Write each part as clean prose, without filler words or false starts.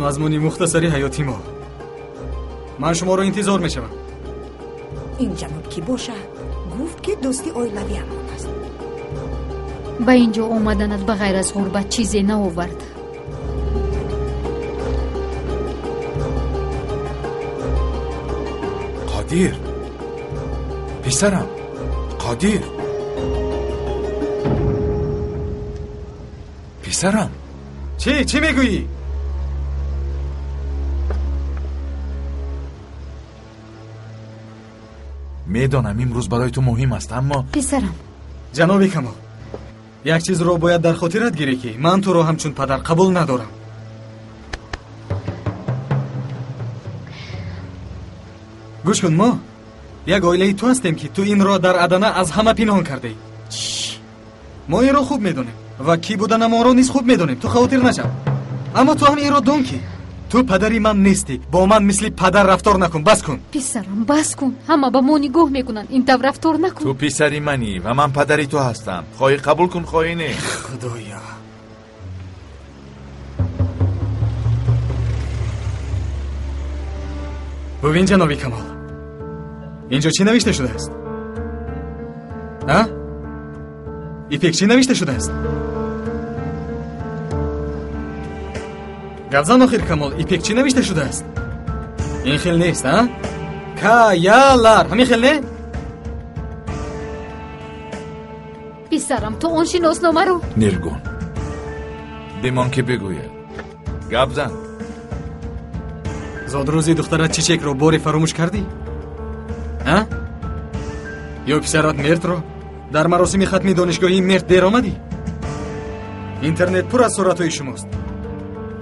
Мазмуни мухтасари ҳаёти мо. Ман шуморо интизор мешавам. Ин ҷаноб кӣ бошад? Гуфт, ки дӯсти оилавиамон аст. Ба ин ҷо омаданат ба ғайр аз ғурбат чизе наовард. Қодир, писарам, Қодир, писарам. Чӣ мегӯӣ? Медонам, имрӯз барои ту муҳим аст, аммо писарам. Ҷаноби Камол, як чизро бояд дар хотират гирӣ, ки ман туро ҳамчун падар қабул надорам. Гӯш кун, мо як оилаи ту ҳастем, ки ту инро дар Адана аз ҳама пинҳон кардаӣ. Мо инро хуб медонем ва кӣ буданамонро низ хуб медонем. Ту хавотир нашав, аммо ту ҳам инро дон, ки ту падари ман нестӣ. Бо ман мисли падар рафтор накун. Бас кун. Писарам, бас кун. Ҳама ба мо нигоҳ мекунанд. Ин тавр рафтор накун. Ту писари манӣ ва ман падари ту ҳастам. Хоҳӣ қабул кун, хоҳӣ не. Худоё. Бубин, ҷаноби Камол, инҷо чӣ навишта шудааст? А? Ипек, чӣ навишта шудааст? Гап зан охир, Камол, Ипек, чӣ навишта шудааст? Ин хел нест, а? Каялар, ҳамин хел не? Писарам, ту он шиносномаро. Нилгун, бимон, ки бигӯяд. Гап зан. Зодрӯзи духтарат Чичекро боре фаромӯш кардӣ? А? Ё писарат Мертро? Дар маросими хатми донишгоҳии Мерт дер омадӣ? Интернет пур аз суратҳои шумост.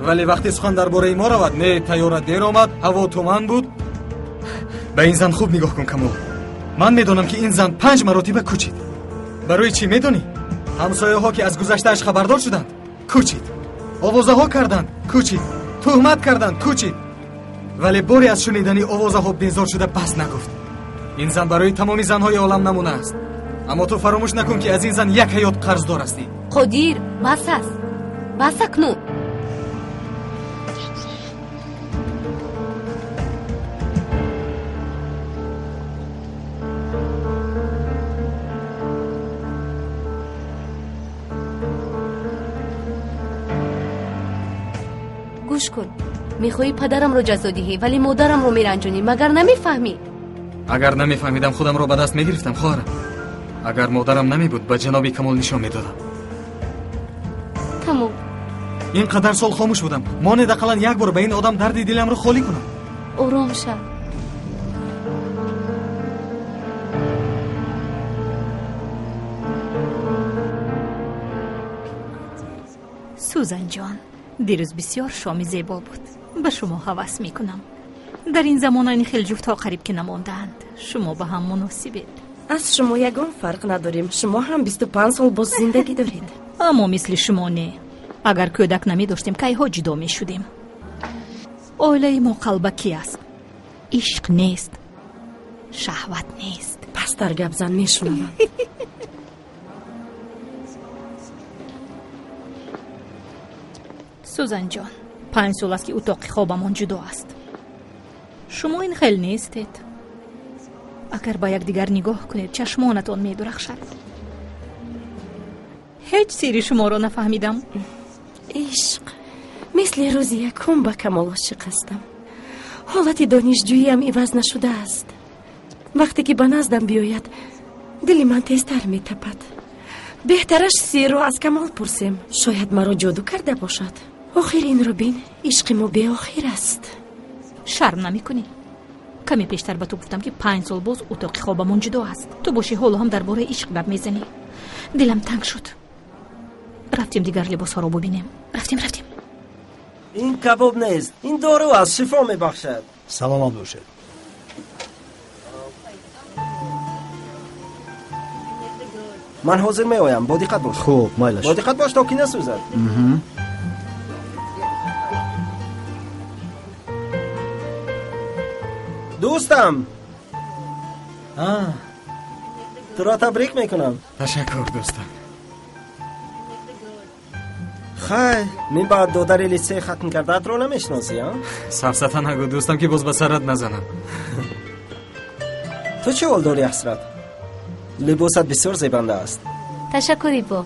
Вале вақте сухан дар бораи мо равад, не, тайёра дер омад, ҳаво туман буд. Ба ин зан хуб нигоҳ кун, Камол. Ман медонам, ки ин зан 5 маротиба кӯчид. Барои чӣ медонӣ? Ҳамсояҳо, ки аз гузаштааш хабардор шуданд, кӯчид. Овозаҳо карданд, кӯчид. Туҳмат карданд, кӯчид. Вале боре аз шунидани овозаҳо безор шуда бас нагуфт. Ин зан барои тамоми занҳои олам намуна аст. Аммо ту фаромӯш накун, ки аз ин зан як ҳаёт қарздор ҳастӣ. Қодир, бас аст. Бас акнун. Гӯш кун, мехоҳӣ падарамро ҷазо диҳӣ, вале модарамро меранҷонӣ. Магар намефаҳмӣ? Агар намефаҳмидам, худамро ба даст мегирифтам, хоҳарам. Агар модарам намебуд, ба ҷаноби Камол нишон медодам. Тамом. Ин қадар сол хомӯш будам. Монед ақаллан як бор ба ин одам дарди диламро холӣ кунам. Ором шав. Сузанҷон, дирӯз бисёр шоми зебо буд. Ба шумо ҳавас мекунам. Дар ин замона ин хел ҷуфтҳо қариб ки намондаанд. Шумо ба ҳам муносибед. Аз шумо ягон фарқ надорем. Шумо ҳам 25 сол боз зиндагӣ доред. Аммо мисли шумо не. Агар кӯдак намедоштем, кайҳо ҷудо мешудем. Оилаи мо қалбакӣ аст. Ишқ нест, шаҳват нест. Пастар гап зан, мешунавам. Сузанҷон, 5 сол аст, ки утоқи хобамон ҷудо аст. Шумо ин хел нестед. Агар ба якдигар нигоҳ кунед, чашмонатон медурахшад. Ҳеҷ сирри шуморо нафаҳмидам. Ишқ. Мисли рӯзи якум ба Камол ошиқ ҳастам. Ҳолати донишҷӯиам иваз нашудааст. Вақте ки ба наздам биёяд, дили ман тезтар метапад. Беҳтараш сирро аз Камол пурсем. Шояд маро ҷоду карда бошад. Охир инро бин, ишқи мо беохир аст. Шарм намекунӣ? Каме пештар ба ту гуфтам, ки 5 сол боз утоқи хобамон ҷудо аст. Ту бошӣ ҳоло ҳам дар бораи ишқ гап мезанӣ. Дилам танг шуд. Рафтем дигар либосҳоро бубинем. Рафтем, рафтем. Ин кабоб нест, ин дору аст, шифо мебахшад. Саломат бошед. Ман ҳозир меоям, бо диққат бош. Хуб, майлаш. Бо диққат бош, то ки насӯзад. Дӯстам, туро табрик мекунам. Ташаккур, дӯстам. Хай, мебаъд додари литсей хатм кардаатро намешиносӣ, а? Сафсата нагӯ, дӯстам, ки боз ба сарат назанам. Ту чӣ ҳол дорӣ, Ҳасрат? Либосат бисёр зебанда аст. Ташаккур, Ибо.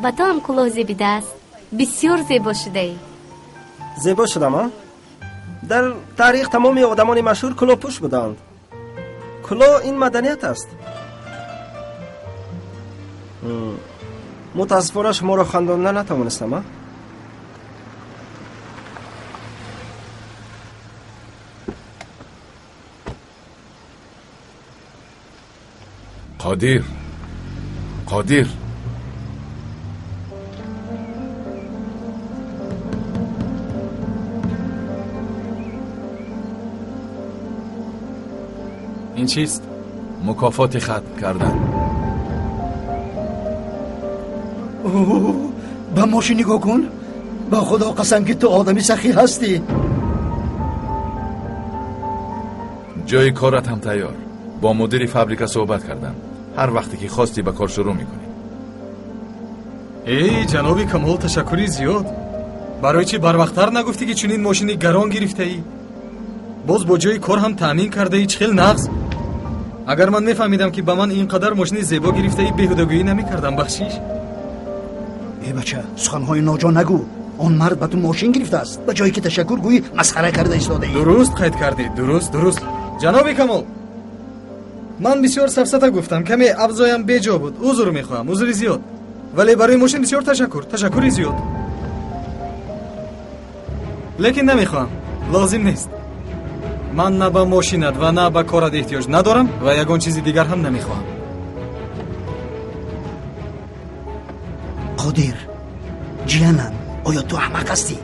Ба ту ҳам кӯлоҳ зебидааст. Бисёр зебо шудаӣ. Зебо шудам, а? Дар таърих тамоми одамони машҳур кӯлоҳпӯш буданд. Кӯлоҳ ин маданият аст. Мутаассифона шуморо хандонда натавонистам, а? Қодир, Қодир. Ин чист? Мукофоти хатм кардан. Ба мошин нигоҳ кун. Ба Худо қасам, ки ту одами сахӣ ҳастӣ. Ҷои корат ҳам тайёр. Бо мудири фабрика суҳбат кардам. Ҳар вақте ки хостӣ ба кор шурӯъ мекунӣ. Эй, ҷаноби Камол, ташаккури зиёд. Барои чӣ барвақттар нагуфтӣ, ки чунин мошини гарон гирифтаӣ? Боз бо ҷои кор ҳам таъмин кардаӣ, чӣ хел нағз. Агар ман мефаҳмидам, ки ба ман ин қадар мошини зебо гирифтаӣ, беҳудагӯӣ намекардам, бахшиш. Э бача, суханҳои ноҷо нагӯ. Он мард ба ту мошин гирифтааст. Ба ҷое ки ташаккур гӯӣ, масхара карда истодаӣ. Дуруст қайд кардӣ, дуруст, дуруст. Ҷаноби Камол, ман бисёр сафсата гуфтам, каме авзоям беҷо буд. Узр мехоҳам, узри зиёд. Вале барои мошин бисёр ташаккур, ташаккури зиёд. Лекин намехоҳам, лозим нест. Ман на ба мошинат ва на ба корат эҳтиёҷ надорам ва ягон чизи дигар ҳам намехоҳам. Қодир, ҷиянам, оё ту аҳмақ ҳастӣ?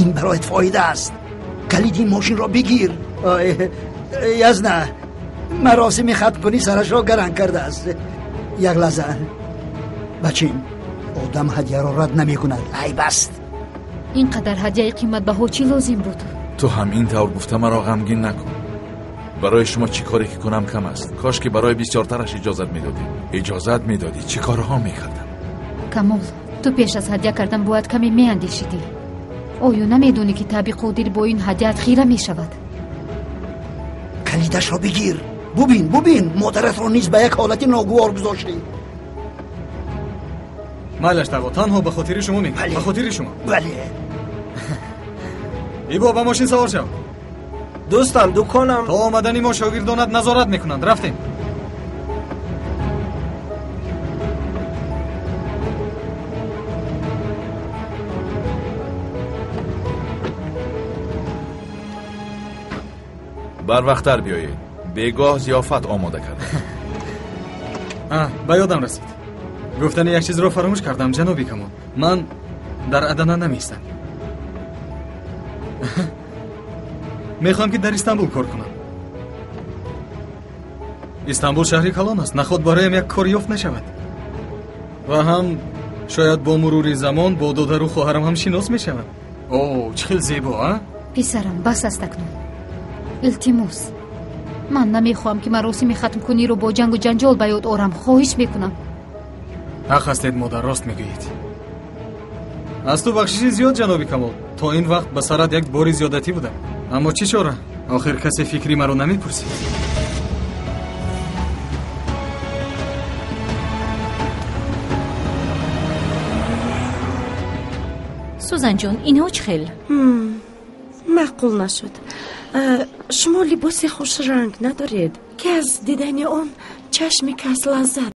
Ин бароят фоида аст. Калиди ин мошинро бигир. Язна, маросими хаткунӣ сарашро гаранг кардааст. Як лаҳза. Бачим, одам ҳадияро рад намекунад. Айб аст. Ин қадар ҳадияи қиматбаҳо чӣ лозим буд? Ту ҳам ин тавр гуфта маро ғамгин накун. Барои шумо чӣ коре ки кунам кам аст. Кош ки барои бисёртараш иҷозат медодӣ. Иҷозат медодӣ, чӣ корҳо мекардам. Камол, ту пеш аз ҳадя кардан бояд каме меандешидӣ. Оё намедонӣ, ки таби Қодир бо ин ҳадяат хира мешавад? Калидашро бигир. Бубин, бубин, модаратро низ ба як ҳолати ногувор гузоштӣ. Майлаш, тағо, танҳо ба хотири шумо мегӯям. Ба хотири шумо. Бале. Ибо, ба мошин савор шав. Дӯстам, дуконам. То омадани мо шогирдонат назорат мекунанд. Рафтем. Барвақттар биёед. Бегоҳ зиёфат омода кардам. Ба ёдам расид. Гуфтани як чизро фаромӯш кардам, ҷаноби Камол. Ман дар Адана намеистам. Мехоҳам, ки дар Истанбул кор кунам. Истанбул шаҳри калон аст. Наход бароям як кор ёфт нашавад. Ва ҳам шояд бо мурури замон бо додару хоҳарам ҳам шинос мешавам. О, чӣ хел зебо, а? Писарам, бас аст акнун. Илтимос, ман намехоҳам, ки маросими хатмкуниро бо ҷангу ҷанҷол ба ёд орам. Хоҳиш мекунам. Ҳақ ҳастед, модар, рост мегӯед. Аз ту бахшиши зиёд, ҷаноби Камол. То ин вақт ба сарат як бори зиёдатӣ будам. Аммо чӣ чора? Охир касе фикри маро намепурсид. Сузанҷон, инҳо чӣ хел? Маъқул нашуд. Шумо либоси хушранг надоред, ки аз дидани он чашми кас лаззат